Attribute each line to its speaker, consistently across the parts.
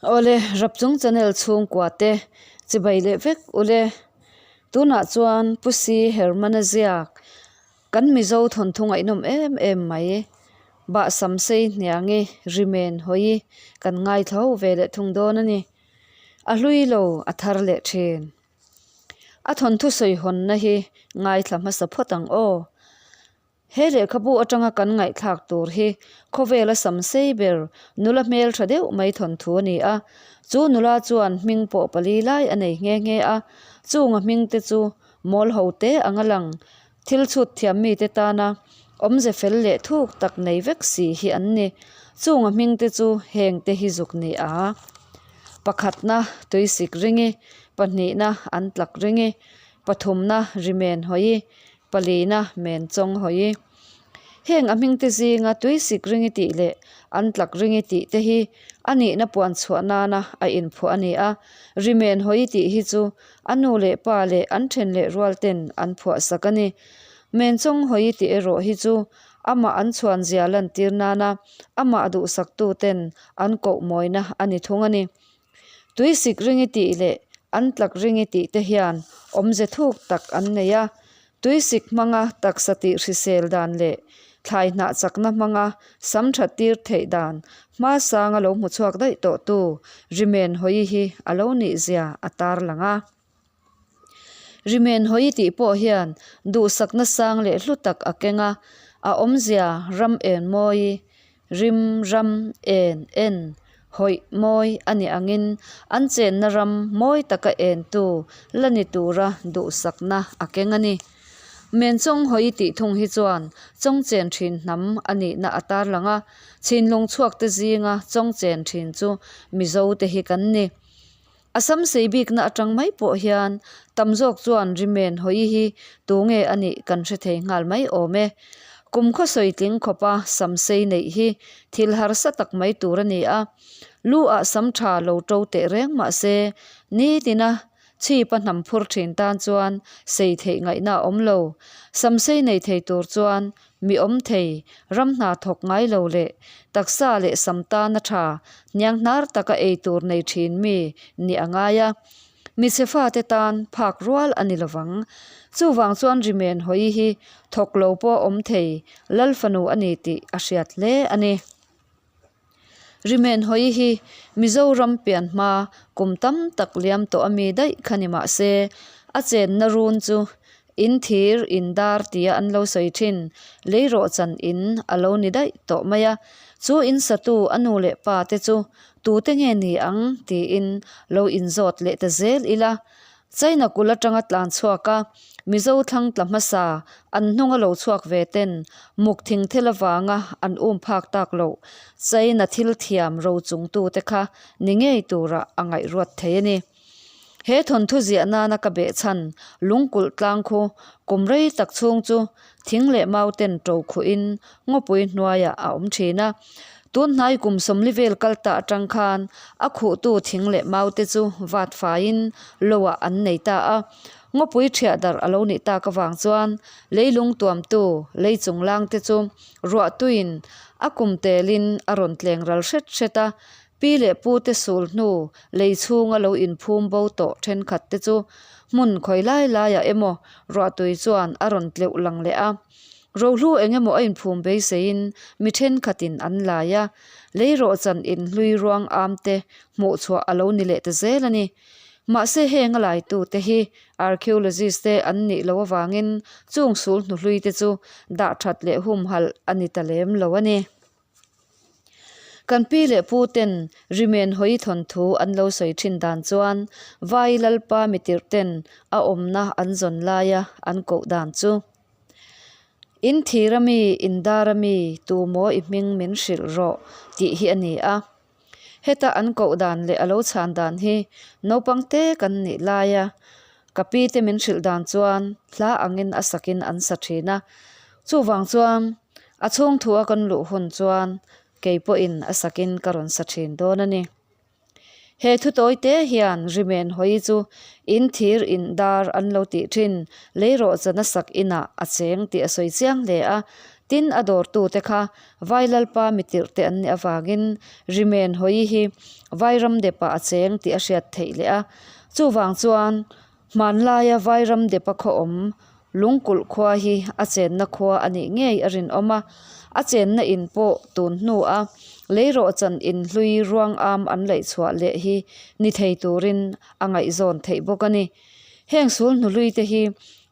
Speaker 1: Awle, Rapchung Channel chhungkua te chibai leh vek ule. Tunah chuan Pu Si Hermana ziak kan Mizo thawnthu ngaihnawm em em mai Bahsam sei hniangi rimen hawi kan ngaithla ho ve leh thung dawn a ni. A hlui lo a thar leh thin. A thawnthu sawi hawnna hi ngaithla hmasa phawt ang aw. He lehkhabu atanga kan ngaihthlak tur hi khawvela sam sei ber nula hmel tha deuh mai thawnthu a ni a. Chu nula chuan hming pawh pali lai a nei nghe nghe a, chunga hming te chu mawl ho te anga lang thil chhut thiam mite tana awmze fel leh thuk tak nei vek si hi an ni. Chunga hming te chu heng te hi zuk ni a. Pakhatna tuisik ringi, pahnihna an tlak ringi, pathumna rimen hawi, Palina men chawng hawi. Heng a hmingte zinga tuisik ringi tih leh an tlak ringi tih te hi a nihna puan chhuah nana a inphuah a ni a. Rimen hawi tih hi chu a nu leh pa leh an then leh rual ten an phuah sak a ni. Men chawng hawi tih erawh hi chu amah an chhuan zia lantir nana amah duhsaktu ten an koh mawina a ni thung a ni. Tuisik ringi tih leh an tlak ringi tih te hian awmze thuk tak an nei a. Tuisik hmanga taksa tih hrisel dan leh thlai hnah chakna hmanga sam that tir theih dan hma sanga lo hmu chhuak daih tawh tu Rimen Hawi hi a lo nih zia a tarlang a. Rimen hawi tih pawh hian duhsakna sang leh hlu tak a keng a, a awmzia ram en mawi, rim ram en en, hawih mawi a nih angin an chenna ram mawi taka entu la ni tura duhsakna a keng a ni. Menchawng hawi tih thung hi chuan chawngchen thin hnam a nihna a tarlang a, chhinlung chhuakte zinga chawngchen thin chu Mizo te hi kan ni. A sam sei bikna atang mai pawh hian tam zawk chuan rimen hawi hi tunge a nih kan hre thei nghal mai awm e. Kum khaw sawi tling khawpa sam sei neih hi thil harsa tak mai tur a ni a. Lu ah sam tha lo to teh reng mah se nitina chhipa hnam phur thin tan chuan sei theih ngaihna a awm lo. Sam sei nei thei tur chuan Mi awm thei, ram hna thawk ngai lo leh taksa leh sam tana tha, hniang hnar taka ei tur nei thin mi nih a ngai a. Mi chhe fate tan phak rual a ni lovang. Chuvang chuan rimen hawi hi thawk lo pawh awm thei Lal fanu a ni tih a hriat hle a ni. Rimen hawi hi Mizoram pian hma kum tam tak liam tawh a mi daih kha ni mah se, a chenna run chu in thir in dar tia an lo sawi thin, lei rawhchan in a lo ni daih tawh mai a. Chu in satu a nu leh pa te chu tute nge ni ang tiin lo inzawt leh ta zel ila. China kul atanga tlan chhuak a, Mizo thlang tla hmasa an hnunga lo chhuak ve ten muk thing thil avanga an um phak tak loh China thil thiam ro chungtute kha ni ngei tura a ngaihruat thei a ni. He thawnthu ziah nana ka beh chhan lungkulh tlang khu kum rei tak chhung chu thing leh mau ten to khuhin ngawpui hnuaiah a awm thin a. Tun hnai kum sawmli vel kal ta atang khan a khuhtu thing leh mau te chu vat faiin loah an nei ta a. Ngawpui thiah darh a lo nih tak avang chuan leilung tuamtu lei chunglang te chu ruah tuiin a kum telin a rawn tleng ral hret hret a. Pi leh pu te sul hnu lei chhunga lo inphum bo tawh thenkhat te chu hmun khawi lai laiah emaw ruahtui chuan a rawn tleuh lang leh a. Rohlu eng emaw a inphum beiseiin mi thenkhatin an lai a, lei rawhchan inhlui ruang am te hmuh chhuah a lo ni leh ta zel a ni. Mahse heng a laitute hi archaeologist te an nih loh avangin chung sul hnuhlui te chu dah that leh humhalh a ni ta lem lo a ni. Kan pi leh pu ten rimen hawi thawnthu an lo sawi thin dan chuan Vai Lalpa mitirh ten a awmna an zawn laia an koh dan chu, In thir a mi, in dar a mi, tu maw i hming min hrilh rawh tih hi a ni a. Heta an koh dan leh a lo chhan dan hi naupang te kan nih laia ka pi te min hrilh dan chuan hla angin a sakin an sa thin a. Chuvang chuan A chhung thu a kan luh hun chuan kei pawhin a sakin ka rawn sa thin dawn a ni. He thu tawi te hian rimen hawi chu in thir in dar an lo tih thin lei rawh chana sak inah a cheng tih a sawi chiang hle a. Tin, a dawrtute kha Vai Lalpa mitirhte an nih avangin Rimen Hawi hi Vairam depah a cheng tih a hriat theih leh a. Chuvang chuan hmanlaia Vairam depa khaw awm Lungkulh khua hi a chenna khua a nih ngei a rinawm a. A chenna in pawh tun hnua leirawhchan in hlui ruang am an laih chhuah leh hi ni thei turin a ngaihzawn theih bawk a ni. Heng sul hnuhlui te hi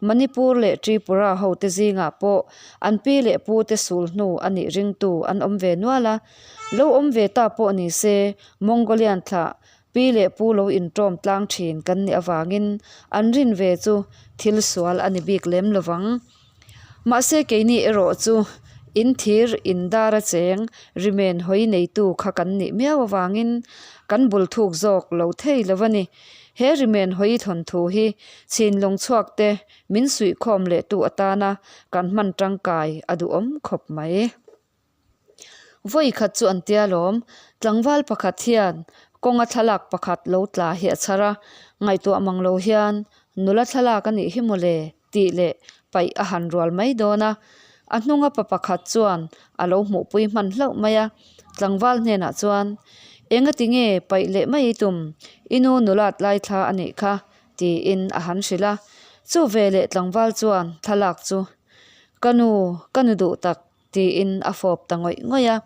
Speaker 1: Manipur leh Tripura hote zingah pawh an pi leh pu te sul hnu a nih ringtu an awm ve nual a. Lo awm ve ta pawh ni se Mongolian thlah pi leh pu lo inṭawm tlang ṭhin kan nih avangin an rin ve chu thil sual a ni bik lem lovang. Mahse keini erawh chu in thir in dar a cheng rimen hawi neitu kha kan nih miau avangin kan bul thuk zawk lo thei lo a ni. He rimen hawi thawnthu hi chhinlung chhuak te min suihkhawm lehtu atana kan hman tangkai a duhawm khawp mai. Vawi khat chu an tia lawm. Tlangval pakhat hian kawnga thlalak pakhat lo tla hi a chhar a, ngaihtuah mang lo hian nula thlalak a nih hi mawle tih leh paih a han rual mai dawn a. A hnunga pa pakhat chuan a lo hmuhpui hman hlauh mai a, tlangval hnenah chuan, Engati nge paih leh mai i tum? I nu nulat lai thla a nih kha, tiin a han hrilh a. Chu veleh tlangval chuan thlalak chu, Ka nu, ka nu duh tak, Tiin a fawp ta ngawih ngawih a.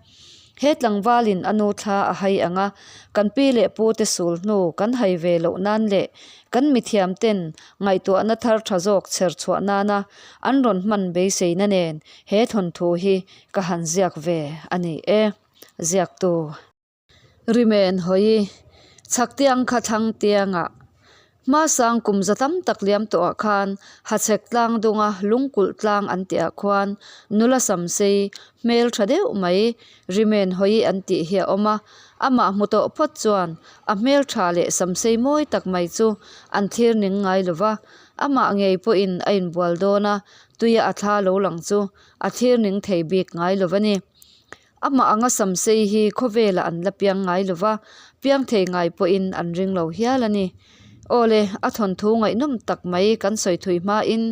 Speaker 1: He tlangvalin a nu thla a hai ang a, kan pi leh pu te sul hnu kan hai ve loh nan leh kan mithiam ten ngaihtuahna thar tha zawk chher chhuah nana an rawn hman beiseina nen he thawnthu hi ka han ziak ve a ni e. Ziaktu. Rimen hawi chhak tiang kha thlang tiangah hmasang kum za tam tak liam tawhah khan hachhek tlang dunga lungkulh tlang an tihah khuan nula samsei hmel tha deuh mai rimen hawi an tih hi a awm a, amah hmu tawh phawt chuan a hmel tha leh samsei mawi tak mai chu an thlir ning ngai lo va, amah ngei pawhin a inbual dawn a, tuia a thla lo lang chu a thlir ning thei bik ngai lo va ni. Amah anga samsei hi khawvelah an la piang ngai lo va, piang thei ngai pawhin an ring lo hial a ni. Awle, a thawnthu ngaihnawm tak mai kan sawi thui hmain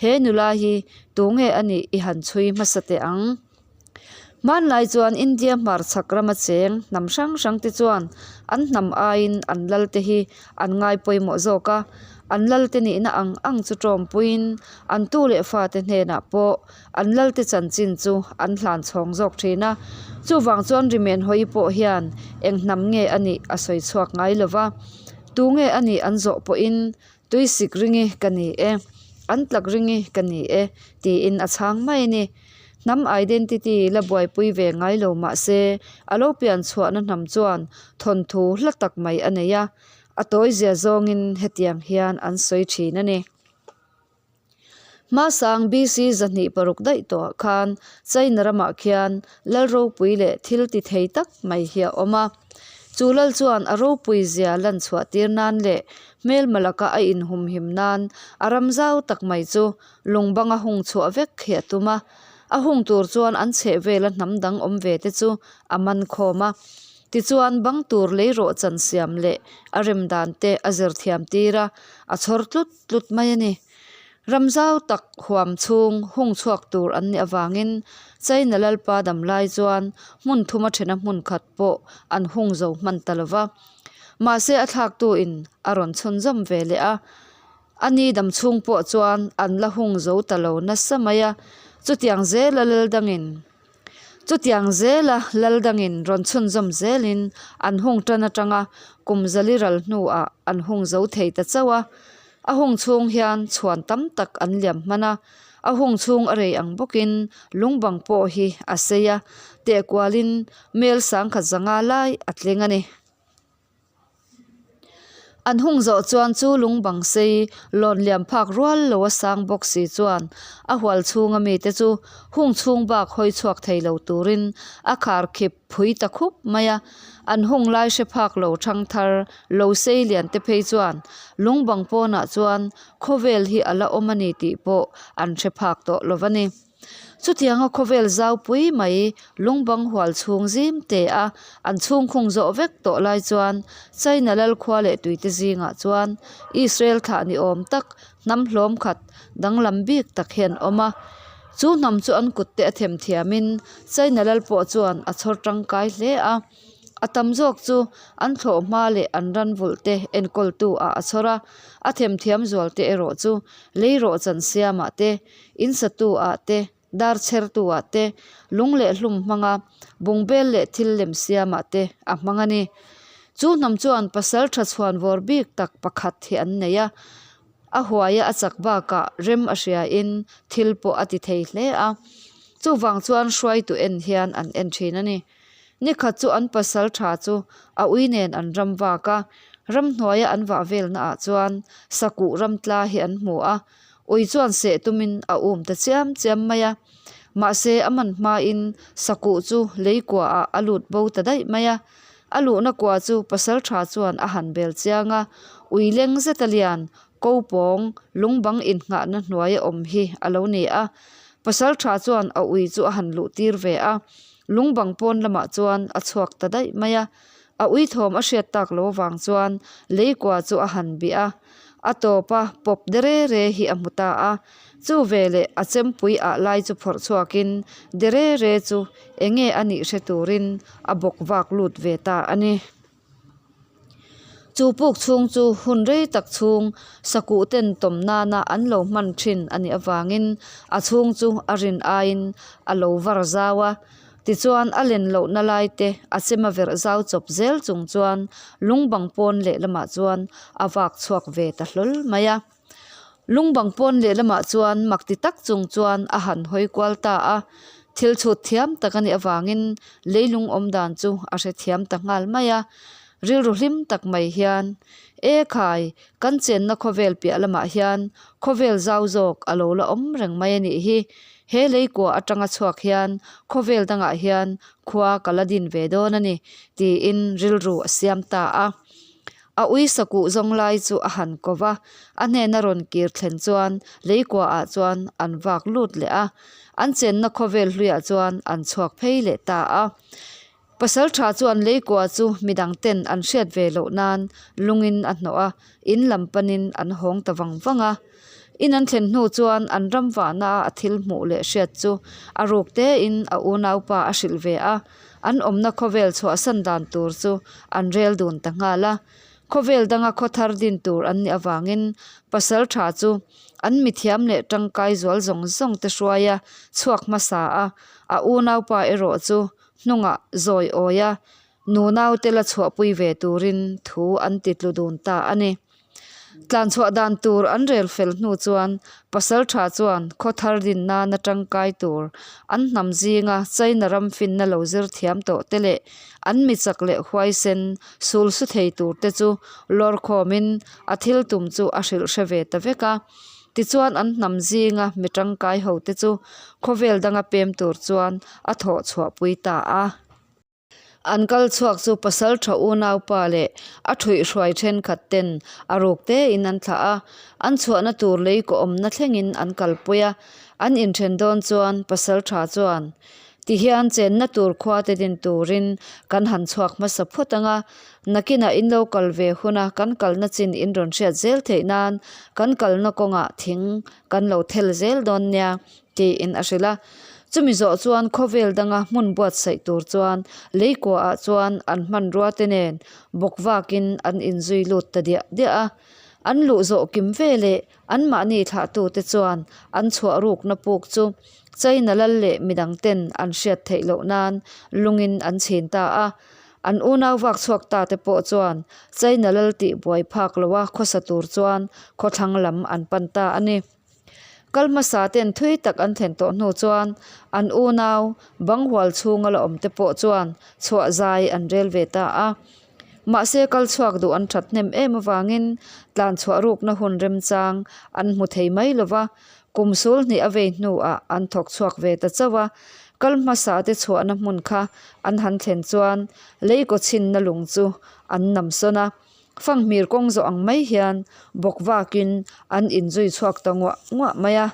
Speaker 1: he nula hi tunge a nih i han chhui hmasa teh ang. Hmanlai chuan India hmarchhak rama cheng hnam hrang hrang te chuan an hnam aiin an lal te hi an ngai pawimawh zawk a, an lal te nihna ang ang chu tawmpuiin an tu leh fate hnenah pawh An lalte chanchin chu an hlan chhawng zawk thin a, chuvang chuan Rimen Hawi pawh hian eng hnam nge a nih a sawi chhuak ngai lo va, tu nge a nih an zawh pawhin Tuisik ringi ka ni e, an tlak ringi ka ni e tiin a chhang mai a ni. Hnam identity la buaipui ve ngai lo mah se a lo pian chhuahna hnam chuan thawnthu hla tak mai a nei a, a tawizia zawngin hetiang hian an sawi thin a ni. Hmasang BC 206 daih tawhah khan China ramah khian lal ropui leh thil ti thei tak mai hi a awm a. Chu lal chuan a ropui zia lan chhuah tir nan leh hmelma laka a inhumhim nan a ram zau tak mai chu lung banga hung chhuah vek hi a tum a. A hung tur chuan an chheh vela hnam dang awm ve te chu a man khawm a. Tichuan bang tur lei rawh chan siam leh a rem dan te a zir thiam tir a, a chhawr tlut tlut mai a ni. Ram zau tak huam chhung hung chhuak tur an nih avangin China Lalpa dam lai chuan hmun thuma thena hmun khat pawh an hung zo hman ta lo va. Mahse a thlaktuin a rawn chhunzawm ve leh a, a ni dam chhung pawh chuan an la hung zo ta lo nasa mai a, chutiang zela lal dangin Chutiang zela lal dangin rawn chhunzawm zelin an hung tan atanga kum zali ral hnuah an hung zo thei ta chauh a. A hung chhung hian chhuan tam tak an liam hman a, a hung chhung a rei ang bawkin lungbang pawh hi a sei a, tehkualin mel sangkhat zanga lai a tling a ni. An hung zawh chuan chu lung bang sei lawn liam phak rual lo a sang bawk si chuan a hual chhunga mite chu hung chhung bak hawi chhuak thei lo turin a khar khip phui ta khup mai a. An hung lai hre phak lo thang thar lo sei lian te phei chuan lung bang pawnah chuan khawvel hi a la awm a ni tih pawh an hre phak tawh lo va ni. Chutianga khawvel zaupui mai lungbang hual chhung zim te a, an chhungkhung zawh vek tawh lai chuan China lal khua leh tuite zingah chuan Israel thlah ni awm tak hnam hlawm khat danglam bik tak hi an awm a. Chu hnam chu an kutte a themthiamin China lal pawh chuan a chhawr tangkai hle a. A tam zawk chu an thlawh hma leh an ran vulh te enkawltu ah a chhawr a, a themthiam zual te erawh chu lei rawhchan siamah te, in satu ah te, dar chhertu ah te, lung leh hlum hmanga bungbel leh thil lem siamah te a hmang a ni. Chu hnam chuan pasal tha chhuan vawr bik tak pakhat hi an nei a, A huaia a chak bakah rem a hriain thil pawh a ti thei hle a, chuvang chuan hruaitu en hian an en thin a ni. Nikhat chu an pasal tha chu a ui nen an ram vak a, ramhnuaia an vah velna ah chuan sakuh ramtla hi an hmu a, ui chuan seh tumin a um ta chiam chiam mai a. Mahse a man hmain sakuh chu lei kuaah a lut bo ta daih mai a. A luhna kua chu pasal tha chuan a han bel chiang a, ui leng zeta lian ko pawng lungbang innghahna hnuaia awm hi a lo ni a. Pasal tha chuan a ui chu a han luh tir ve a, lungbang pawn lamah chuan a chhuak ta daih mai a. A ui thawm a hriat tak lo avang chuan lei kua chu a han bih a, a tawpa pawp de re re hi a hmu ta a. Chu veleh a chempui ah lai chu phawrh chhuakin de re re chu enge a nih hre turin a bawk vak lut ve ta a ni. Chu puk chhung chu hun rei tak chhung sakuh ten tawm nana an lo hman thin a nih avangin a chhung chu a rin aiin a lo var zau a. Tichuan a len lohna lai te a chema verh zau chawp zel chung chuan lungbang pawn lehlamah chuan a vak chhuak ve ta hlawl mai a. Lungbang pawn lehlamah chuan mak ti tak chung chuan a han hawi kual ta a, thil chhut thiam tak a nih avangin leilung awm dan chu a hre thiam ta nghal mai a. Rilru hlim tak mai hian, E khai, kan chenna khawvel piah lamah hian khawvel zau zawk a lo la awm reng mai a nih hi. He leikua atanga chhuak hian khawvel dangah hian khua ka la din ve dawn a ni, tiin rilru a siam ta a. A ui sakuh zawng lai chu a han ko va, a hnena rawn kir thlen chuan leikuaah chuan an vak lut leh a, an chenna khawvel hluiah chuan an chhuak phei leh ta a. Pasal tha chuan leikua chu midang ten an hriat ve loh nan lungin a hnawh a, in lam panin an hawng ta vang vang a. In an thlen hnu chuan an ram vahna a thil hmuh leh hriat chu a ruk tein a unaupa a hrilh ve a. An awmna khawvel chhuahsan dan tur chu an rel dun ta nghal a. Khawvel danga khaw thar din tur an nih avangin pasal tha chu an mithiam leh tangkai zual zawng zawng te hruai a chhuak hmasa a, a unaupa erawh chu hnungah zawi awi a, nunaute la chhuahpui ve turin thu an ti tlu dun ta a ni. Tlan chhuah dan tur an rel fel hnu chuan pasal tha chuan khaw thar din nana tangkai tur an hnam zinga China ram finna lo zir thiam tawh te leh an mi chak leh huaisen sul su thei tur te chu lawr khawmin a thil tum chu a hrilh hre ve ta vek a. Tichuan an hnam zinga mi tangkai ho te chu khawvel danga pem tur chuan a thawh chhuahpui ta a. An kal chhuak chu pasal tha unaupa leh a thuihhruai thenkhat ten a ruk tein an thlah a, an chhuahna tur lei kaw awmna thlengin an kalpui a. An inthen dawn chuan pasal tha chuan, Tihian chenna tur khua te din turin kan han chhuak hmasa phawt ang a, nakinah in lo kal ve huna kan kalna chin in rawn hriat zel theih nan kan kalna kawngah thing kan lo thel zel dawn nia, tiin a hrilh a. Chumi zawh chuan khawvel danga hmun buatsaih tur chuan leikuaah chuan an hmanrua te nen bawk vakin an inzui lut ta diah diah a. An luh zawh kim ve leh anmahni thlahtute chuan an chhuah rukna puk chu China lal leh midang ten an hriat theih loh nan lungin an chhin ta a. An unau vak chhuak ta te pawh chuan China lal tih buai phak loa khawsa tur chuan khawthlang lam an pan ta a ni. Kal hmasa ten thui tak an thlen tawh hnu chuan an unau bang hual chhunga la awm te pawh chuan chhuah zai an rel ve ta a. Mahse kal chhuak duh an that hnem em avangin tlan chhuah rukna hun remchang an hmu thei mai lo va, kum sul hnih a vei hnuah an thawk chhuak ve ta chauh a. Kal hmasa te chhuahna hmun kha an han thlen chuan lei kaw chhinna lung chu an nam sawn a. Fanghmir kawng zawh ang mai hian bawk vakin an inzui chhuak ta nguah nguah mai a.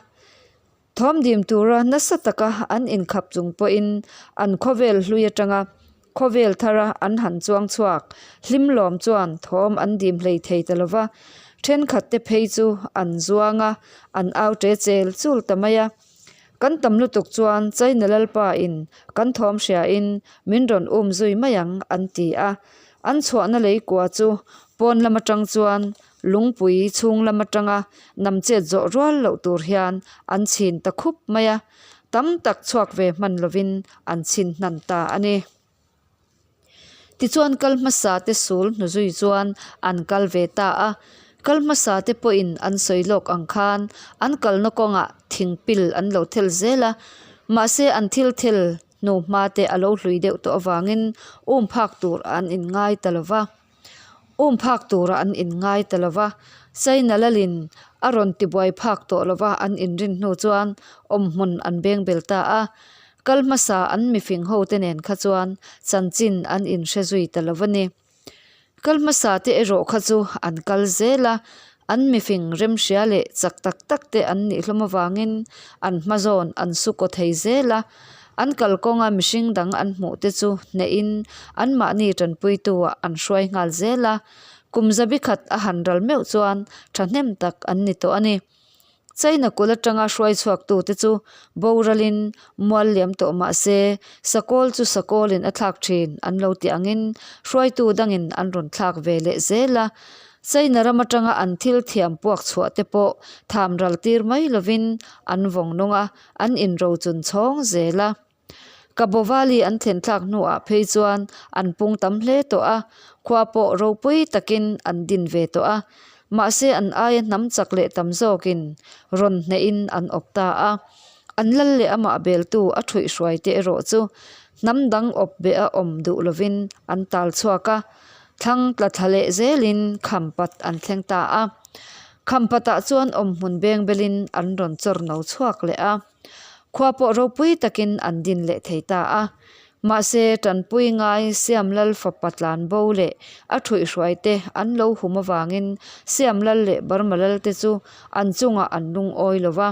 Speaker 1: Thawm dim tura nasa taka an inkhap chung pawhin an khawvel hlui atanga khawvel thara an han chuang chhuak hlim lawm chuan thawm an dim hlei thei ta lova. Thenkhat te phei chu an zuang a, an au ṭe chel chul ta mai a. Kan tam lutuk chuan China Lalpa in kan thawm hria in min rawn um zui mai ang an ti a. An chhuahna lei kua chu pawn lam atang chuan lungpui chhung lam atanga nam chet zawh rual loh tur hian an chhin ta khup mai a. Tam tak chhuak ve hman lovin an chhin hnan ta a ni. Tichuan kal hmasa te sul hnu zui chuan an kal ve ta a, kal hmasa te pawhin an sawi lawk ang khan an kalna kawngah thing pil an lo thel zel a, mahse an thil thel hnu hma te a lo hlui deuh tawh avangin um phak tur an inngai ta lo va. Um phak tura an inngai ta lo va, China lalin a rawn tibuai phak tawh lo va an inrin hnu chuan awmhmun an beng bel ta a. Kal hmasa an mifing ho te nen kha chuan chanchin an inhre zui ta lo a ni. Kal hmasa te erawh kha chu an kal zel a, an mifing remhria leh chak tak tak te an nih hlawm avangin an hma zawn an su kaw thei zel a. An kalkawnga mihring dang an hmuh te chu hnehin anmahni tanpuituah an hruai nghal zel a, kum zabi khat a han ral meuh chuan thahnem tak an ni tawh a ni. China kul atanga hruai chhuaktute chu boralin mual liam tawh mah se, sakawl chu sakawlin a thlak thin an lo tih angin hruaitu dangin an rawn thlak ve leh zel a. China ram atanga an thil thiam puak chhuah te pawh tham ral tir mai lovin an vawng nung a, an inrochun chhawng zel a. Kabovali an thlen thlak hnuah phei chuan an pung tam hle tawh a, khua pawh ropui takin an din ve tawh a. Mahse an aia hnam chak leh tam zawkin rawn hnehin an awp ta a. An lal leh amah beltu a thuihhruai te erawh chu hnam dang awp beh a awm duh lovin an tal chhuak a, thlang tla thla leh zelin Khampat an thleng ta a. Khampatah chuan awmhmun beng belin an rawn chawr no chhuak leh a. Khua pawh ropui takin an din leh thei ta a. Mahse, tanpui ngai Siamlal fapa tlan bo leh a thuihhruai te an lo hum avangin Siamlal leh Burmalal te chu an chungah an lungawi lo va,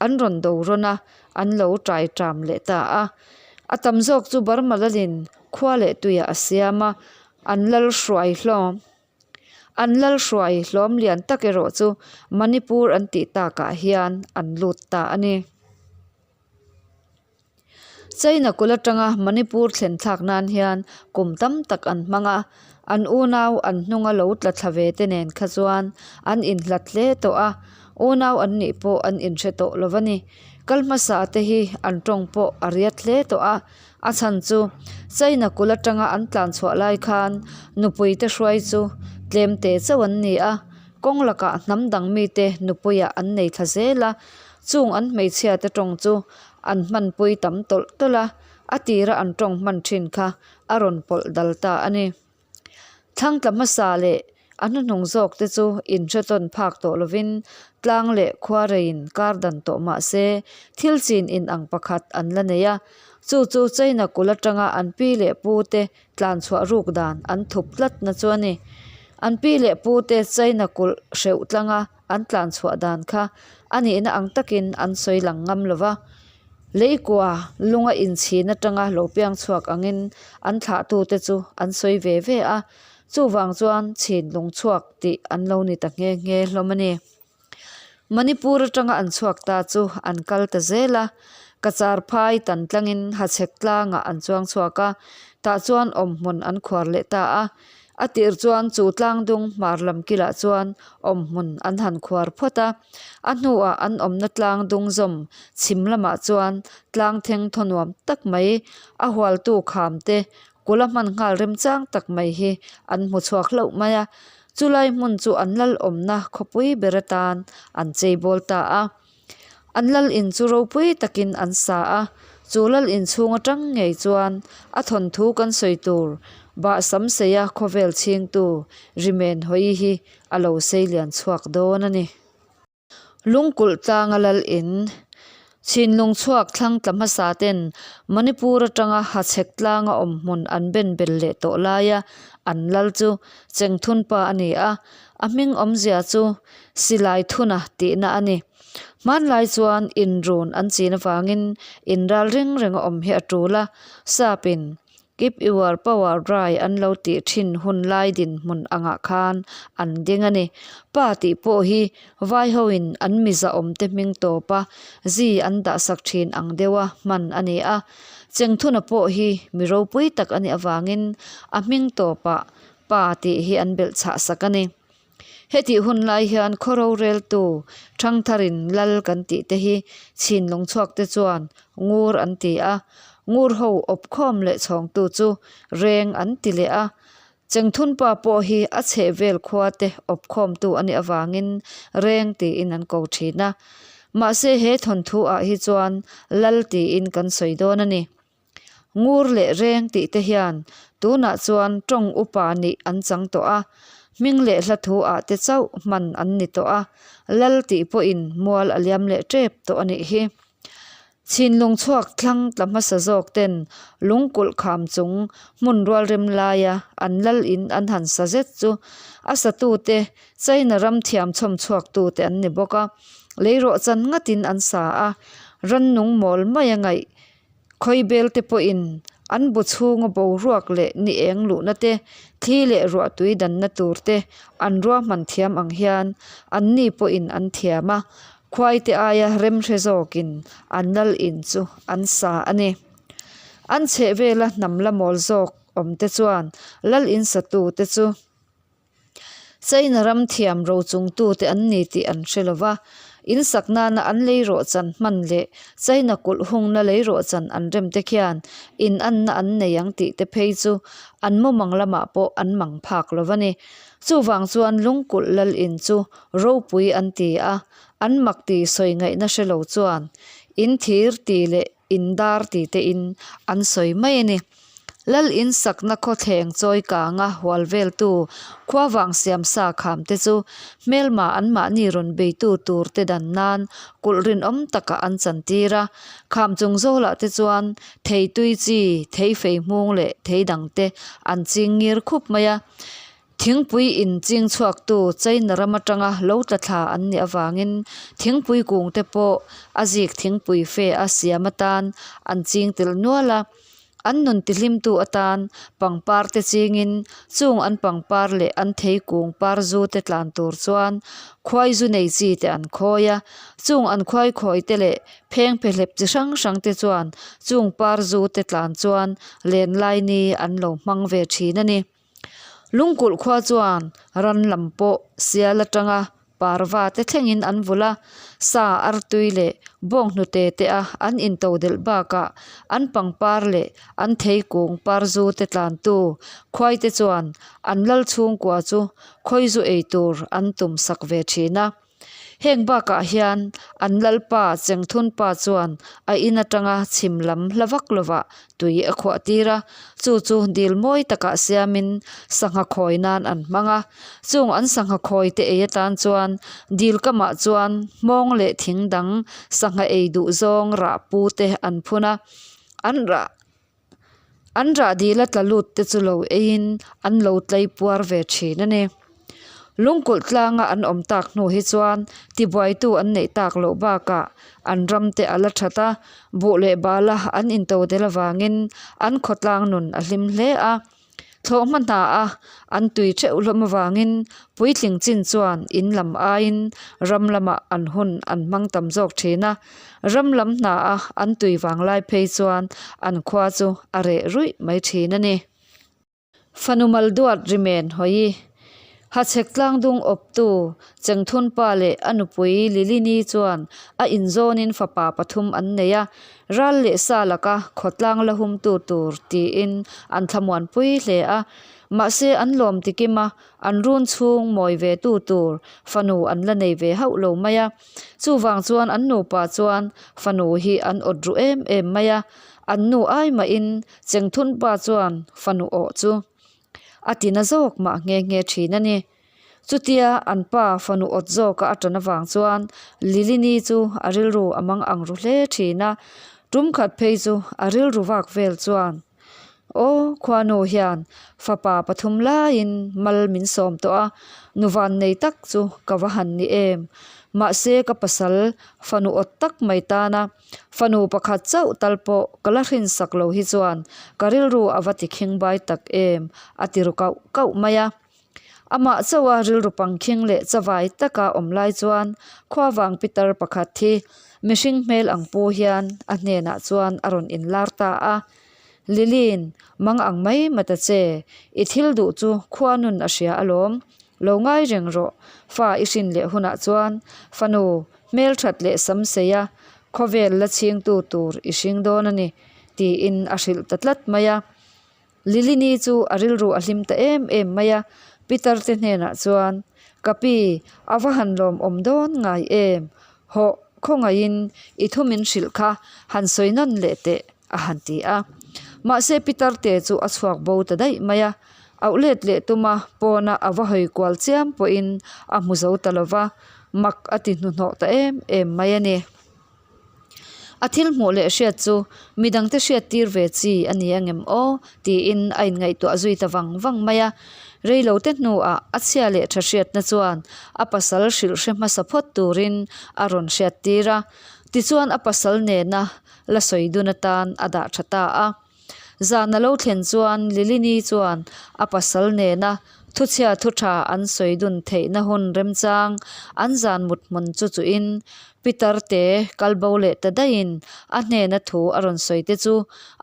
Speaker 1: an rawn do rawn a, an lo tai ṭam leh ta a. A tam zawk chu Burmalalin khua leh tuiah a siam a, an lal hruai hlawm. An lal hruai hlawm lian tak erawh chu Manipur an tih takah hian an lut ta a ni. China kul atanga Manipur thlen thlak nan hian kum tam tak an hmang a, an unau an hnunga lo tla thla ve te nen kha chuan an inhlat hle tawh a, unau an nih pawh an inhre tawh lo a ni. Kal hmasa te hi an tawng pawh a riat hle tawh a, A chhan chu China kul atanga an tlan chhuah lai khan nupui te hruai chu tlem te chauh an ni a, kawng lakah hnam dang mite nupuiah an nei thla zel a, chung an hmeichhia te tawng chu an hmanpui tam tawlh tawlh a, a tira an tawng hman thin kha a rawn pawlh dal ta a ni. Thlang tla hmasa leh a hnuhnung zawk te chu inhre tawn phak tawh lovin tlang leh khuareiin kar dan tawh mah se thil chin inang pakhat an la nei a, chu chu China kul atanga an pi leh pu te tlan chhuah ruk dan an thup tlat na chu a ni. An pi leh pu te China kulh hreuh tlanga an tlan chhuah dan kha a nihna ang takin an sawi lang ngam lo va. Leikua lunga inchhin atanga lo piang chhuak angin an thlahtute chu an sawi ve ve a, chuvang chuan chhin lung chhuak tih an lo ni ta nghe nghe hlawm a ni. Manipur atanga an chhuak ta chu an kal ta zel a, Kachar phai tan tlangin Hachhek tlangah an chuang chhuak a, tah chuan awmhmun an khuar leh ta a. A tir chuan chu tlangdung hmar lam kilah chuan awmhmun an han khuar phawt a, a hnuah an awmna tlangdung zawm chhim lamah chuan tlang theng thaw nuam tak mai a hualtu kham te kula hman nghal remchang tak mai hi an hmu chhuak hlauh mai a, chulai hmun chu an lal awmna khawpui ber atan an cheibawl ta a. An lal in chu ropui takin an sa a, chu lal in chhung atang ngei chuan a thawnthu kan sawi tur Bahsam seia khawvel chhingtu Rimen Hawi hi a lo sei lian chhuak dawn a ni. Lungkulh tlanga lal in chhinlung chhuak thlang tla hmasa ten Manipur atanga Hachhek tlanga awm hmun an ben bel leh tawh laia an lal chu Chengthunpa a ni a, a hming awmzia chu Silai thuna tihna a ni. Hmanlai chuan inrun an chin avangin inral ring reng a awm hi a tul a, Sapin. Keep your power dry an lo tih thin hun lai dinhmun angah khan an ding a ni. Pa tih pawh hi vai hoin an miza awmte hming tawpa zi an dahsak thin ang deuha hman a ni a. Chengthuna pawh hi mi ropui tak a nih avangin a hming tawpah pa tih hi an belh chhah sak a ni. Hetih hun lai hian khaw roreltu Thangtharin Lal kan tih te hi chhinlung chhuak te chuan ngur an ti a, ngur ho awpkhawm leh chhawngtu chu reng an ti leh a. Chengthunpa pawh hi a chhehvel khua te awpkhawmtu a nih avangin reng tiin an ko thin a. Mahse he thawnthu ah hi chuan Lal tiin kan sawi dawn a ni. Ngur leh reng tih te hian tunah chuan tawng upa nih an chang tawh a, hming leh hla thu ah te chauh hman an ni tawh a, lal tih pawhin mual a liam leh tep tawh a nih hi. Chhinlung chhuak thlang tla hmasa zawk ten lungkulh kham chung hmun rualrem laia an lal in an han sa zet chu a satute China ram thiam chhawm chhuaktute an ni bawk a, leirawhchan ngatin an sa a, rannung mawl mai a ngaih Khawibel te pawhin an bu chhunga boruak leh ni eng luhna te, thli leh ruahtui danna tur te an ruahman thiam ang hian anni pawhin an thiam a, khuaite aia remhre zawkin an lal in chu an sa a ni. An chhehvela hnam la mawl zawk awm te chuan lal in satu te chu. China ram thiam rochungtute an ni tih an hre lo va, in sak nana an leirawhchan hman leh China kulh hungna leirawhchan an rem te khian in anna an nei ang tih te phei chu an mumang lamah pawh an mang phak lo va ni. Chuvang chuan lungkulh lal in chu ropui an ti a, an mak ti sawi ngaihna hre lo chuan in thir ti leh in dar ti te in an sawi mai a ni. Lal in sakna khawthleng chawi kanga hual veltu khuavang siamsa kham te chu hmelma an mahni rawn beitu tur te dan nan kulh rinawm takah an chan tir a. Kham chung zawlah te chuan thei tui chi, thei fei hmung leh thei dang te an ching ngir khup mai a. Thingpui in ching chhuaktu China ram atanga lo tla thla an nih avangin thingpui kung te pawh a zik thingpui fe a siam atan an ching tel nual a. An nun tihlimtu atan pangpar te chingin chung an pangpar leh an thei kung par zu te tlan tur chuan khuai zu nei chi te an khawi a. Chung an khuai khawi te leh pheng phehlep chi hrang hrang te chuan chung par zu te tlan chuan lenlai ni an lo hmang ve thin a ni. Lungkulh khua chuan ran lam pawh sial atanga parva te thlengin an vulh a, sa artui leh bawnghnute te a an intodelh bakah an pangpar leh an theikung parzu te tlantu khuai te chuan an lal chhungkua chu khawizu ei tur an tum sak ve thin a. Heng bakah hian an lalpa Chengthunpa chuan a in atanga chhim lam hla vak lovah tui a khuah tir a, chu chu dil mawi takah siamin sangha khawi nan an hmang a. Chung an sangha khawi te ei atan chuan dil kamah chuan hmawng leh thing dang sangha ei duh zawng rah pu te an phun a, an rah An rah dil a tla lut te chu lo eiin an lo tlei puar ve thin a ni. Lungkulh tlanga an awm tak hnu hi chuan tibuaitu an neih tak loh bakah an ram te a la that a, buh leh bala an into del avangin an khawtlang nun a hlim hle a. Thlawhhma hna a an tui theuh hlawm avangin puitling chin chuan in lam aiin ram lamah an hun an hmang tam zawk thin a, ram lam hna a an tui vang lai phei chuan an khua chu a reh ruih mai thin a ni. Fanu Malduat Rimen hawi Hachhek tlangdung awptu Chengthunpa leh a nupui Lilini chuan a inzawnin fapa pathum an nei a, ral leh sa laka khawtlang la humtu tur tiin an thlamuanpui hle a. Mahse an lawm tikim a, an run chhung mawi ve tu tur fanu an la nei ve hauh lo mai a. Chuvang chuan an nupa chuan fanu hi an awt ru em em mai a, an nu ai mahin Chengthunpa chuan fanu awh chu A ti na zawk mah nghe nghe thin a ni. Chutia an pa fanu awt zawka a tan avang chuan Lilini chu a rilru a mang ang ru hle thin a. Tum khat phei chu a rilru vak vel chuan, Aw, khuanu hian fapa pathum laiin mal min sawm tawh a, nu van nei tak chu ka va han ni em. Mahse ka pasal fanu awt tak mai tana fanu pakhat chauh tal pawh ka la hrinsak lo hi chuan ka rilru a va ti khingbai tak em a ti ru kauh kauh mai a. Amah chauha rilru pangkhing leh chavai taka awm lai chuan khuavang pitar pakhat hi mihring hmel ang pu hian a hnenah chuan a rawn inlar ta a. Lili'n, Mang ang mai mata che, i thil duh chu khua nun a hria alawm. Lo ngai reng rawh, fa i hrin leh hunah chuan fanu hmelthat leh sam seia khawvel la chhingtu tur i hring dawn a ni, tiin a hrilh ta tlat mai a. Lilini chu a rilru a hlim ta em em mai a, Peter te hnenah chuan, Ka pi, a va han lawmawm dawn ngai em? Hawh, khawngaihin i thu min hrilh kha han sawi nawn leh teh, a han ti a. Mahse Peter te chu a chhuak bo ta daih mai a, auh let leh tuma pawna a va hawi kual chiam pawhin a hmu zo ta lo va, mak a ti hnuhnawh ta em em mai a ni. A thil hmuh leh hriat chu midangte hriat tir ve chi a ni angem aw tiin a inngaihtuah zui ta vang vang mai a. Reilote hnuah a chhia leh tha hriatna chuan a pasal hrilh hre hmasa phawt turin a rawn hriat tir a. Tichuan a pasal nena la sawi dun atan a dah tha ta a. Zan a lo thlen chuan Lilini chuan a pasal nena thuchhia thu tha an sawi dun theihna hun remchang an zan mut hmun chu chuhin Peter te kal bo leh ta daihin a hnena thu a rawn sawi te chu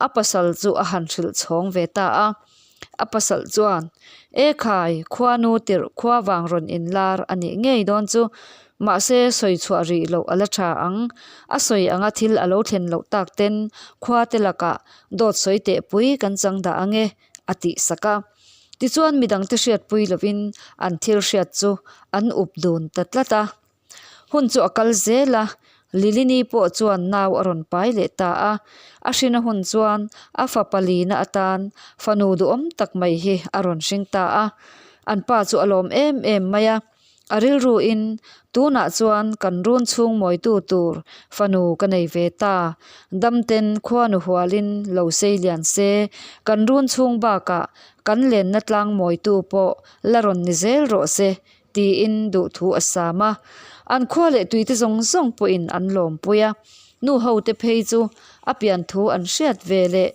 Speaker 1: a pasal chu a han hrilh chhawng ve ta a. A pasal chuan, E khai, khuanu tirh khua vang rawn inlar a nih ngei dawn chu. Mahse, sawi chhuah rih loh a la tha ang. A sawi anga thil a lo thlen loh tak ten khua te lakah dawt sawi teh pui kan chang dah ang e, a tih sak a. Tichuan midangte hriatpui lovin an thil hriat chu an up dun ta tlat a. Hun chu a kal zel a, Lilini pawh chuan nau a rawn pai leh ta a. A hrina hun chuan a fapa lina atan fanu duhawm tak mai hi a rawn hring ta a. An pa chu a lawm em em mai a, a rilruin tunah chuan kan run chhung mawitu tur fanu ka nei ve ta, damten khuanu hualin lo sei lian se, kan run chhung bakah kan lenna tlang mawitu pawh la rawn ni zel rawh se tiin duhthu a sam a. An khua leh tuite zawng zawng pawhin an lawmpui a, nu hote phei chu a pian thu an hriat ve leh.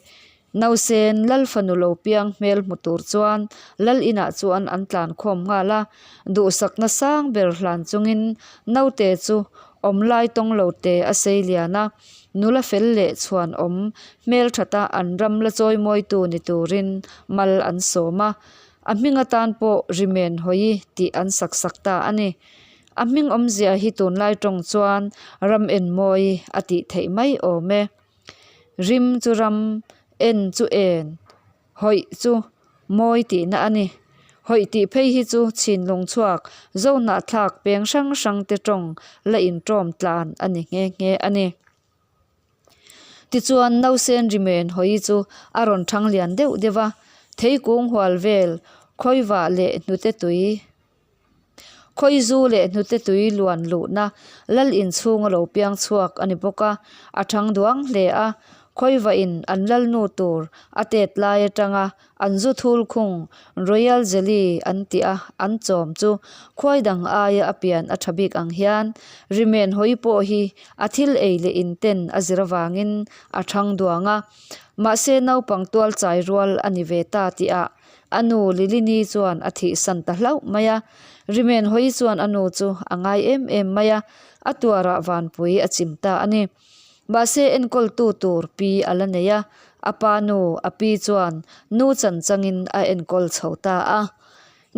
Speaker 1: Nausen Lal fanu lo piang hmel hmu tur chuan Lal inah chuan an tlan khawm nghal a, duhsakna sang ber hlan chungin naute chu awm lai tawng lo te a sei lian a, nula fel leh chhuan awm hmelthata an ram la chawimawitu ni turin mal an sawm a. A hming atan pawh Rimen Hawi tih an sak sak ta a ni. A hming awmzia hi tunlai tawng chuan ram en mawi a tih theih mai awm e. Rim chu ram, en chu en, hawih chu mawi tihna a ni. Hawih tih phei hi chu chhinlung chhuak zohnahthlak peng hrang hrang te tawng la inṭawm tlan a ni nghe nghe a ni. Tichuan nausen rimen hawi chu a rawn thang lian deuh deuh a, theikung hual vel khawivah leh hnute tui khawizu leh hnute tui luan luhna lal inchhung a lo piang chhuak a ni bawk a, a thang duang hle a, khawivahin an lalnu tur a tet lai atanga An zu thul khung, Royal Jelly an tih a an chawm chu khuai dang aia a pian a tha bik ang hian rimen hawi pawh hi a thil ei leh in ten a zir avangin a thang duang a. Mahse naupang tual chai rual a ni ve ta tihah a nu Lilini chuan a thihsan ta hlauh mai a. Rimen hawi chuan a nu chu a ngai em em mai a, a tuarah vanpui a chim ta a ni. Mahse enkawltu tur pi a la nei a, a pa nu a pi chuan nu chan changin a enkawl chho ta a.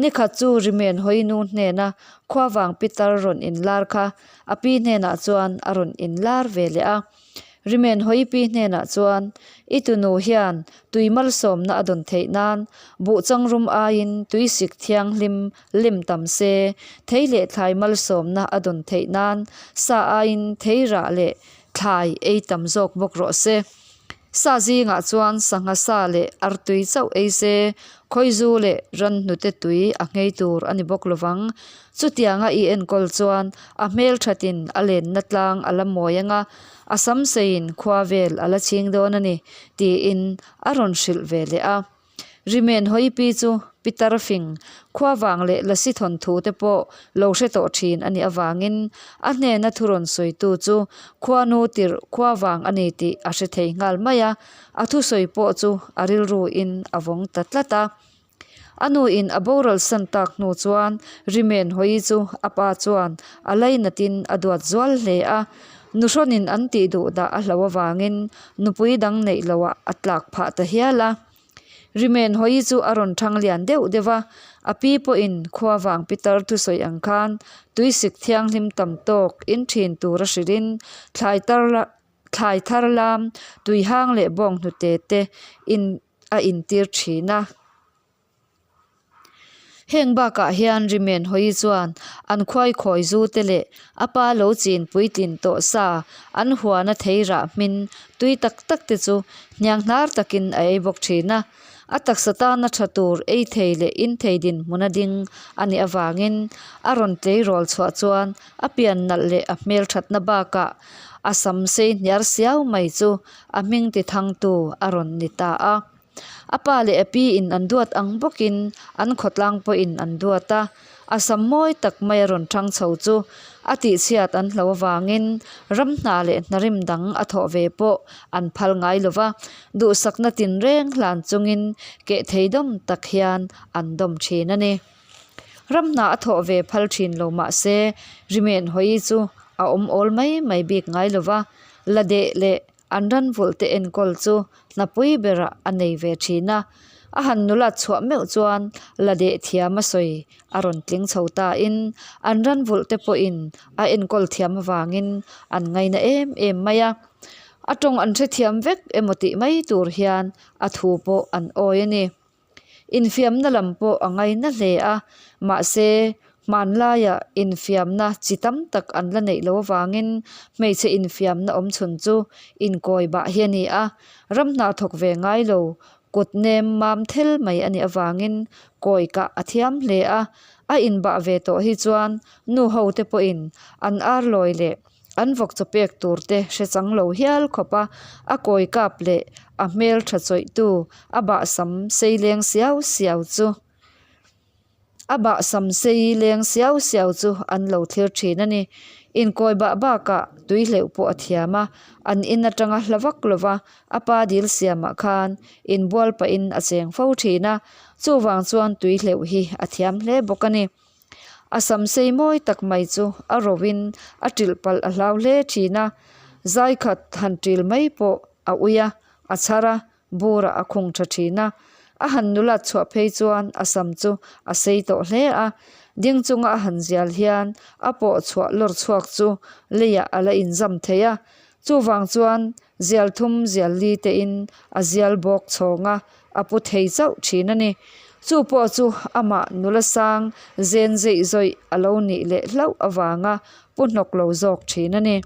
Speaker 1: Nikhat chu Rimen Hawinu hnena khuavang pitar rawn inlar kha a pi hnenah chuan a rawn inlar ve leh a. Rimen Hawi pi hnenah chuan, I tunu hian tui malsawmna a dawn theih nan buhchangrum aiin tuisik thianghlim lem tam se, thei leh thlai malsawmna a dawn theih nan sa aiin thei rah leh thlai ei tam zawk bawk rawh se. Sa zingah chuan sangha sa leh artui chauh ei se, khawizu leh ran hnute tui a nghei tur a ni bawk lovang. Chutianga i enkawl chuan a hmelthatin a lenna tlang a la mawi anga, a sam seiin khua vel a la chhing dawn a ni, tiin a rawn hrilh ve leh a. Rimen Hawipi chu. Pitar fing, khuavang leh lasi thawnthu te pawh lo hre tawh thin a nih avangin a hnena thu rawn sawitu chu khuanu tirh khuavang a ni tih a hre thei nghal mai a, a thusawi pawh chu a rilruin a vawng ta tlat a. A nuin a boral san tak hnu chuan Rimen hawi chu a pa chuan a lainatin a duat zual hle a, nuhrawnin an tih duh dah a hlo avangin nupui dang neih loah a tlak phah ta hial a. Rimen hawi chu a rawn thang lian deuh deuh a, a pi pawhin khua vang pitar thusawi ang khan tuisik thianghlim tam tawk in thin tura hrilhin thlai tar thlai thar lam tuihang leh bawng hnute te in a intir thin a. Heng bakah hian Rimen Hawi chuan an khuai khawi zu te leh a pa lo chin puitlin tawh sa an huana thei rah hmin tui tak tak te chu hniang hnar takin a ei bawk thin a. A taksa tana tha tur ei thei leh in thei dinhmuna ding a nih avangin a rawn tleirawl chhuah chuan a pian nalh leh a hmelthatna bakah a sam sei hniar siau mai chu a hming ti thangtu a rawn ni ta a. A pa leh a pi in an duat ang bawkin an khawtlang pawhin an duat a, a sam mawi tak mai a rawn thang chho chu a tihchhiat an hlo avangin ram hna leh hnarim dang a thawh ve pawh an phal ngai lo va, duhsakna tinreng hlan chungin keh thei dawm tak hian an dawm thin a ni. Ram hna a thawh ve phal thin lo mah se Rimen hawi chu a awm awl mai mai bik ngai lo va, la deh leh An ran vulh te enkawl chu hnapui berah a nei ve thin a, a han nulat chhuah meuh chuan la deh thiam a sawi a rawn tling chho ta in an ran vulh te pawhin a enkawl thiam avangin an ngaina em em mai a. A tawng an hrethiam vek emaw tih mai tur hian a thu pawh an awi a ni. Infiamna lam pawh a ngaina hle a, mahse hmanlaia infiamna chi tam tak an la neih loh avangin hmeichhe infiamna awm chhun chu inkawi bah hi a ni a, ram hna thawk ve ngai lo kut nem mam thel mai a nih avangin kawi kah a thiam hle a, a inbah ve tawh hi chuan nu ho te pawhin an ar lawi leh An vawk chaw pek tur te hre chang lo hial khawp a, a kawi kap leh a hmel tha chawih tu a bah sam sei leng siau siau chu a bah sam sei leng siau siau chu an lo thlir thin a ni. Inkawi bah bakah tui hleuh pawh a thiam a, an in atanga hla vak lova a pa dil siamah khan inbual pahin a cheng fo thin a, chuvang chuan tui hleuh hi a thiam hle bawk a ni. A sam sei mawi tak mai chu a ro in a ṭilh palh a hlau hle ṭhin a, zai khat han ṭil mai pawh a ui a, a chhar a, burah a khung ṭha ṭhin a. A han nulat chhuah phei chuan a sam chu a sei tawh hle a, ding chunga a han zial hian a pawh chhuah lawr chhuak chu leiah a la inzam thei a, chuvang chuan zial thum zial li tein a zial bawk chhawng a, a pu thei chauh thin a ni. Chu pawh chu amah nula sang zen zeih zawih a lo nih leh hlauh avanga pu hnawk lo zawk thin a ni.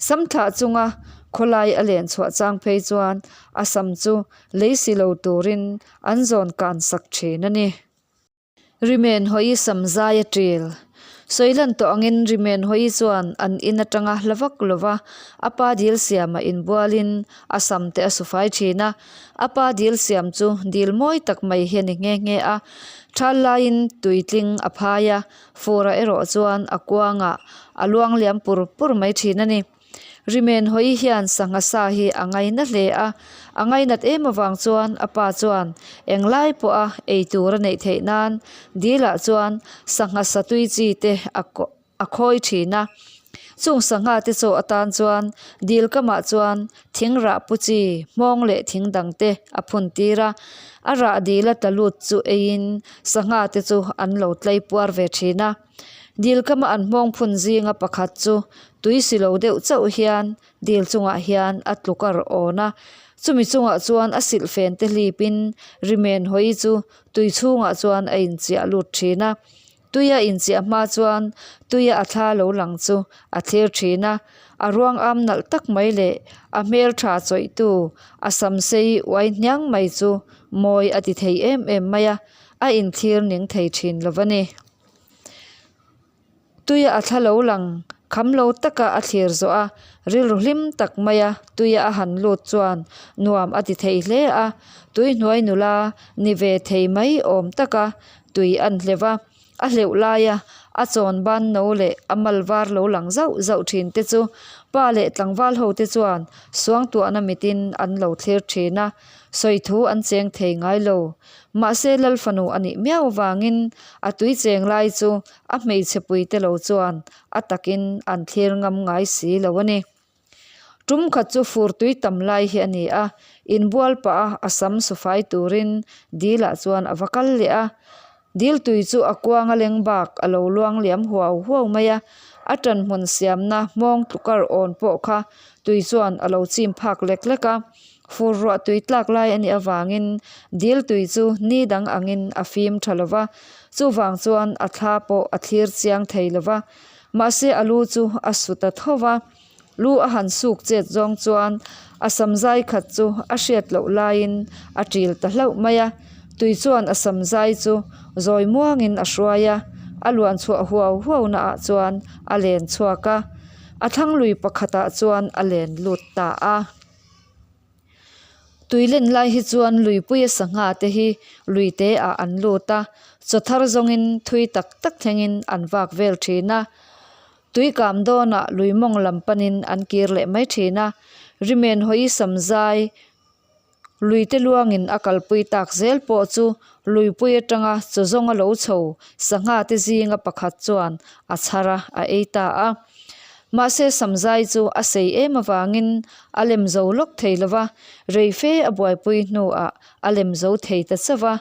Speaker 1: Sam thlah chunga khawlai a len chhuah chang phei chuan a sam chu lei si lo turin an zawn kan sak thin a ni. Rimen hawi sam zai a ṭil. Sawilan tawh angin Rimen hawi chuan an in aṭanga hla vak lova a pa dil siamah inbualin a sam te a su fai ṭhin a. A pa dil siam chu dil mawi tak mai hi a ni nghe nghe a. Ṭhal laiin tuitling a phai a, furah erawh chuan a kuangah a luang liam pur pur mai ṭhin a ni. Rimen hawi hian sangha sa hi a ngaina hle a, a ngainat em avang chuan a pa chuan englai pawha ei tur a neih theih nan dilah chuan sangha sa tui chi te a a khawi thin a. Chung sangha te chaw atan chuan dil kamah chuan thing rah pu chi hmawng leh thing dang te a phun tir a, a rah dil a tla lut chu eiin sangha te chu an lo tlei puar ve thin a. Dil kama an hmawng phun zinga pakhat chu tui si lo deuh chauh hian dil chungah hian a tluk a rawh awn a, chumi chungah chuan a silh fen te hlipin rimen hawi chu tui chhungah chuan a inchiah lut thin a, tui a inchiah hma chuan tuia a thla lo lang chu a thlir thin a, a ruang am nalh tak mai leh a hmeltha chawihtu a sam sei uai hniang mai chu mawi a ti thei em em mai a, a inthlir ning thei thin lo a ni. Tuia a thla lo lang Kham lo taka a thlir zawh a, rilru hlim tak maia tuia a han lut chuan nuam a ti thei hle a, tui hnuai nula ni ve thei mai awm taka tui an hleuh a, a hleuh laia a chawn ban no leh a mal var lo lang zauh zauh thin te chu pa leh tlangval ho te chuan suangtuahna mitin an lo thlir thin a, sawi thu an cheng thei ngai lo. Mahse Lal fanu a nih miau vangin a tui cheng lai chu a hmeichhe puite lo chuan a takin an thlir ngam ngai si lo a ni. Tum khat chu fur tui tam lai hi a ni a, inbual pah a a sam sufai turin dil ah chuan a va kal leh a. Dil tui chu a kuang a leng bak a lo luang liam huau huau mai a, a tan hmun siamna hmawng tlukar awn pawh kha tui chuan a lo chim phak lek lek a. Fur ruah tui tlak lai a nih avangin dil tui chu ni dang angin a fim tha lo va, chuvang chuan a thla pawh a thlir chiang thei lo va. Mahse a lu chu a su ta tho va, lu a han suk chet zawng chuan a samzai khat chu a hriat loh laiin a ṭil ta hlauh mai a, tui chuan a samzai chu zawi muangin a hruai a, a luan chhuah huau huau naah chuan a len chhuak a, a thlang lui pakhatah chuan a len lut ta a. Tui len lai hi chuan luipuia sangha te hi lui te ah an lut a, chaw thar zawngin thui tak tak thlengin an vak vel thin a. Tui kam dawnah lui mawng lam panin an kir leh mai thin a, rimen hawi samzai lui te luangin a kalpui tak zel pawh chu luipui atanga chaw zawnga lo chho sangha te zinga pakhat chuan a chhar a, a ei ta a. Mahse samzai chu a sei em avangin a lem zo lawk thei lo va, rei fe a buaipui hnuah a lem zo thei ta chauh va.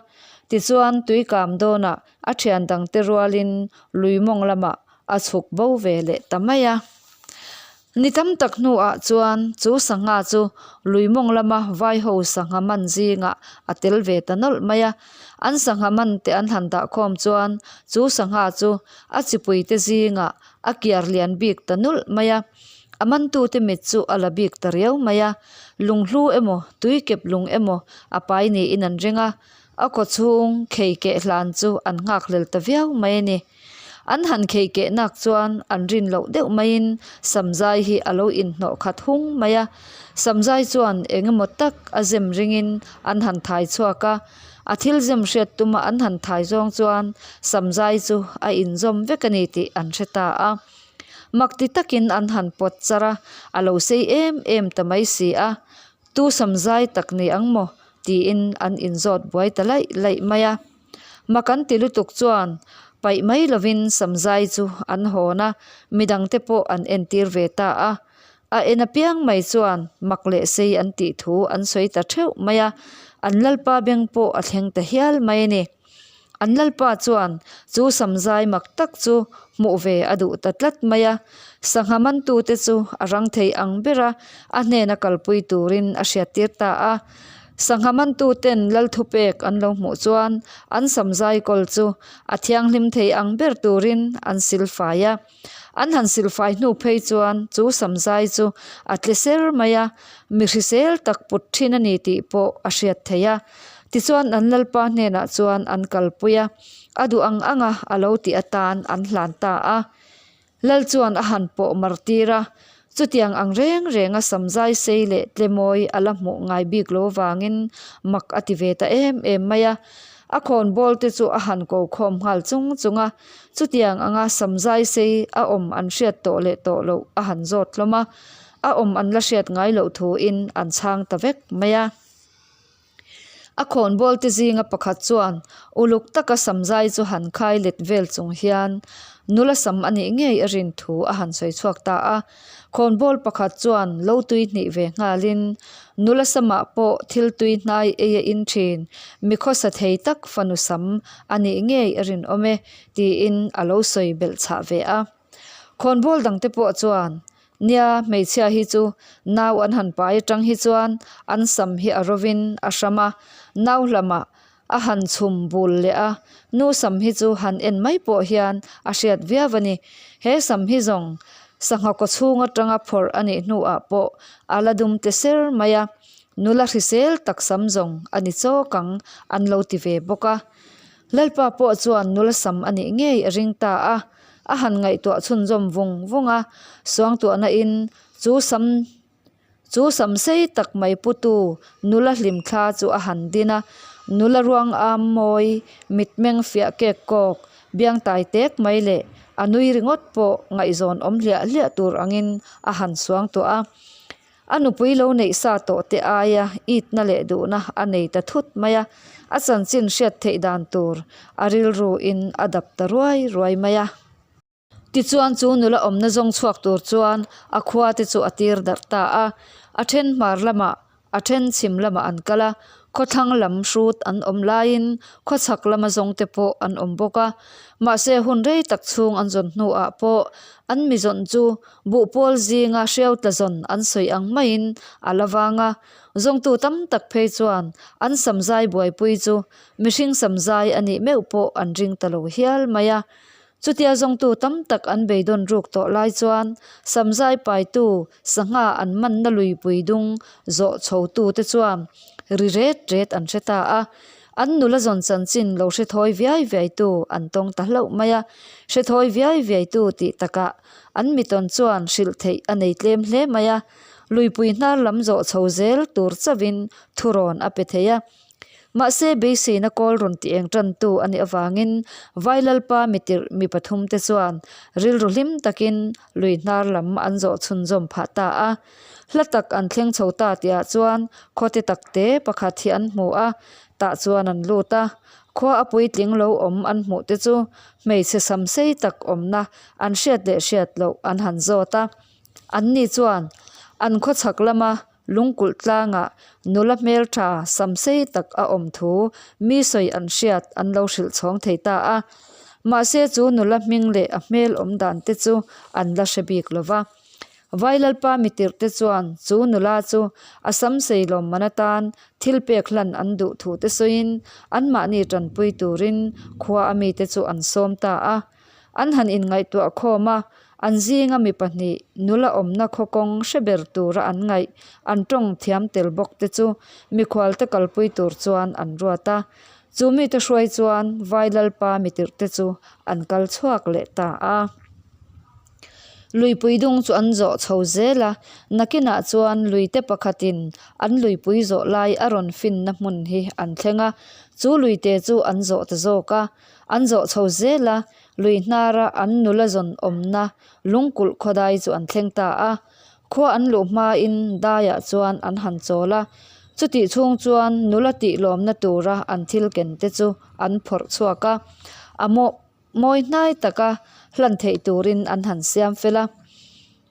Speaker 1: Tichuan tui kam dawnah a thian dangte rualin lui mawng lamah a chhuk bo ve leh ta mai a. Ni tam tak hnuah chuan chu sangha chu lui mawng lama vaiho sangha man zingah a tel ve ta nawlh mai a. An sangha man te an han dahkhawm chuan chu sangha chu a chipuite zingah a kiar lian bik ta nulh mai a, a mantute mit chu a la bik ta riau mai a, lunghlu emaw tui kep lung emaw a pai niin an ring a, a kaw chhung khei keh hlan chu an nghak hlel ta viau mai a ni. An han khei keh nak chuan an rin loh deuh maiin samzai hi a lo inhnawh khat hung mai a, samzai chuan eng emaw tak a zem ringin an han thai chhuak a, A thil zem hriat tuma an han thai zawng chuan samzai chu a inzawm vek a ni tih an hre ta a. Mak ti takin an han pawt char a, a lo sei em em ta mai si a. Tu samzai tak ni ang maw? tiin an inzawt buai ta laih laih mai a. Mak an ti lutuk chuan paih mai lovin samzai chu an hawn a, midangte pawh an entir ve ta a. A en apiang mai chuan mak leh sei an tih thu an sawi ta theuh mai a, an lalpa beng pawh a thleng ta hial mai a ni. An lalpa chuan chu samzai mak tak chu hmuh ve a duh ta tlat mai a, sangha mantute chu a rang thei ang bera a hnena kalpui turin a hriattir ta a. Sangha mantuten lal thupek an lo hmuh chuan an samzai kawl chu a thianghlim thei ang ber turin an silfai a. An han silfai hnu phei chuan chu samzai chu a tle ser mai a, mi hrisel tak put thin a ni tih pawh a hriat theih a. Tichuan an lalpa hnenah chuan an kalpui a, a duh ang anga a lo tih atan an hlan ta a. Lal chuan a han pawh mar tir a, chutiang ang reng renga samzai sei leh tle mawi a la hmuh ngai bik lo vangin mak a ti ve ta em em mai a. A khawnbawl te chu a han ko khawm nghal chung chung a, Chutiang anga samzai sei a awm an hriat tawh leh tawh loh a han zawt hlawm a, a awm an la hriat ngai loh thuin an chhang ta vek mai a. A khawnbawl te zinga pakhat chuan uluk taka samzai chu han khai let vel chung hian nula sam a nih ngei a rin thu a han sawi chhuak ta a. Khawnbawl pakhat chuan lo tui hnih ve nghalin nula samah pawh thil tui hnai ei a in thin, mi khawsa thei tak fanu sam a nih ngei a rinawm e tiin a lo sawi belh chhah ve a. Khawnbawl dangte pawh chuan, Nia, hmeichhia hi chu nau an han pai atang hi chuan an sam hi a rovin a hram a, nau hlamah A han chhum bul leh a, nu sam hi chu han en mai pawh hian a hriat viau a ni. He sam hi zawng sangha kaw chhung atanga phawrh a nih hnuah pawh a la dum te ser mai a, nula hrisel tak sam zawng a ni chawk ang an lo ti ve bawk a. Lalpa pawh chuan nula sam a nih ngei a ring ta a. A han ngaihtuah chhunzawm vung vung a, suangtuahna in chu sam chu sam sei tak mai putu nula hlimthla chu a han din a, nula ruang am mawi mitmeng fiah kek kawk biang tai tek mai leh a nui ringawt pawh ngaihzawn awm hliah hliah tur angin a han suangtuah a. A nupui lo neih sa tawh te aia itna leh duhna a nei ta thut mai a, a chanchin hriat theih dan tur a rilru in a dap ta ruai ruai mai a. Tichuan chu nula awmna zawng chhuak tur chuan a khua te chu a tir darh ta a, a then hmar lamah a then chhim lamah an kal a, khawthlang lam hrut an awm laiin khawchhak lama zawng te pawh an awm bawk a. Mahse hun rei tak chhung an zawn hnuah pawh an mi zawn chu Buhpawl zinga hriau tla zawn an sawi ang maiin a la vang a, zawngtu tam tak phei chuan an samzai buaipui chu mihring samzai a nih meuh pawh an ring ta lo hial mai a. Chutia zawngtu tam tak an beidawn ruk tawh lai chuan samzai paitu sangha an manna luipui dung zawh chhotute chuan ri ret ret an hre ta a. An nula zawn chanchin lo hre thawi viai viaitu an tawng ta hlauh mai a, hre thawi viai viaitu tih takah an mitawn chuan hrilh theih a nei tlem hle mai a, luipui hnar lam zawh chho zel tur chauhin thurawn a pe thei a. Mahse, beiseina kawl rawn ti eng tantu a nih avangin Vailalpa mitirh mi pathumte chuan rilru hlim takin lui hnar lam an zawh chhunzawm phah ta a. Hla tak an thleng chho ta tihah chuan khawte takte pakhat hi an hmu a, tah chuan an lut a. Khua a puitling lo awm an hmuh te chu hmeichhe sam sei tak awmna an hriat leh hriat loh an han zawt a. Anni chuan an khawchhak lama lungkulh tlangah nula hmeltha sam sei tak a awm thu mi sawi an hriat an lo hrilh chhawng thei ta a. Mahse chu nula hming leh a hmel awm dan te chu an la hre bik lo va. Vailalpa mitirhte chuan chu nula chu a sam sei lawmman atan thil pek hlan an duh thu te sawiin anmahni tanpui turin khua a mite chu an sawm ta a. An han inngaihtuah khawm a, an zinga mi pahnih nula awmna khaw kawng hre ber tura an ngaih an tawng thiam tel bawk te chu mikhualte kalpui tur chuan an ruat a. Chu mite hruai chuan Vailalpa mitirhte chu an kal chhuak leh ta a. Luipui dung chu an zawh chho zel a, nakinah chuan luite pakhatin an luipui zawh lai a rawn finna hmun hi an thleng a, chu luite chu an zawh ta zawk a. An zawh chho zel a, lui hnara an nula zawn awmna lungkulh khawdai chu an thleng ta a. Khua an luh hmain daiah chuan an han chawl a, chutih chhung chuan nula tih lawmna tura an thil ken te chu an phawrh chhuak a, a maw. Mawi hnai taka hlan theih turin an han siam fel a.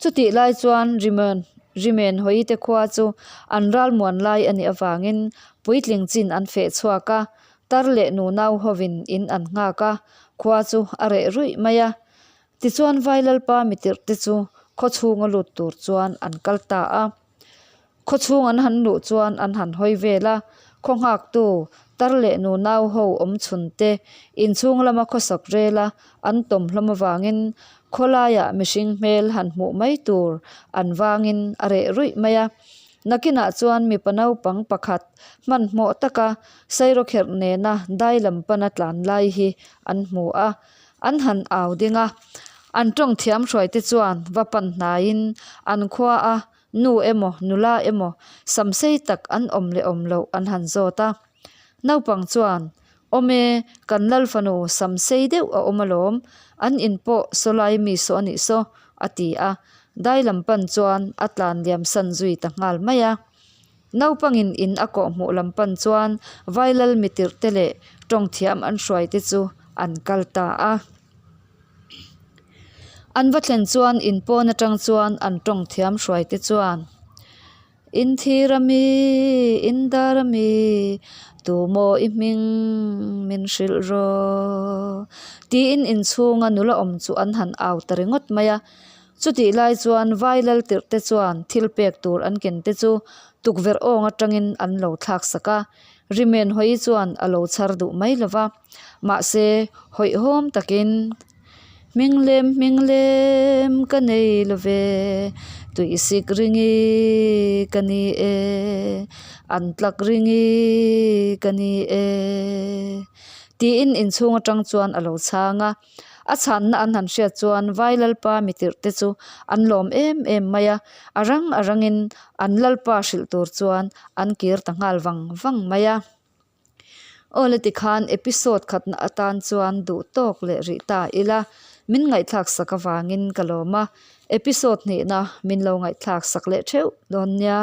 Speaker 1: Chutih lai chuan Rimen Rimen Hawite khua chu an ralmuan lai a nih avangin puitling chin an feh chhuak a, tar leh nunau hovin in an nghak a, khua chu a reh ruih mai a. Tichuan Vailalpa mitirhte chu khaw chhunga lut tur chuan an kal ta a. Khaw chhung an han luh chuan an han hawi vel a, khaw nghaktu tar leh nunau ho awm chhun te inchhung lama khawsak rela an tawm hlawm avangin khawlaiah mihring hmel han hmuh mai tur an vangin a reh ruih mai a. Nakinah chuan mipa naupang pakhat hmanhmawh taka sairawkherh nena dai lam pana tlan lai hi an hmu a, an han au ding a. An tawng thiam hruaite chuan va pan hnaiin an khua a Nu emaw, nula emaw, sam sei tak an awm leh awm loh an han zawt a. Naupang chuan, Awm e, kan lal fanu sam sei deuh a awm alawm, an in pawh sawlai mi saw a nih saw, a ti a. Dai lam pan chuan a tlan liam san zui ta nghal mai a. Naupangin in a kawh hmuh lam pan chuan Vailal mitirhte leh tawngthiam an hruaite chu an kal ta a. An va thlen chuan in pawn atang chuan an tawng thiam hruai te chuan In thir a mi, in dar a mi, tu maw i hming min hrilh rawh tiin inchhunga nula awm chu an han au ta ringawt mai a. Chutih lai chuan vai lal tirh te chuan thil pek tur an ken te chu tukverh awng atangin an lo thlak sak a, Rimen hawi chuan a lo chhar duh mai lo va. Mahse, hawihhawm takin, Hming lem hming lem ka nei lo ve, tuisik ringi ka ni e, an tlak ringi ka ni e, tiin inchhung atang chuan a lo chhang a. A chhanna an han hriat chuan Vai Lalpa mitirh te chu an lawm em em mai a, a rang a rangin an Lalpa hrilh tur chuan an kir ta nghal vang vang mai a. Aw le tikhan episode khatna atan chuan duh tawk leh rih ta ila, min ngaihthlak sak avangin ka lawm a, episode hnihna min lo ngaihthlak sak leh theuh dawn nia.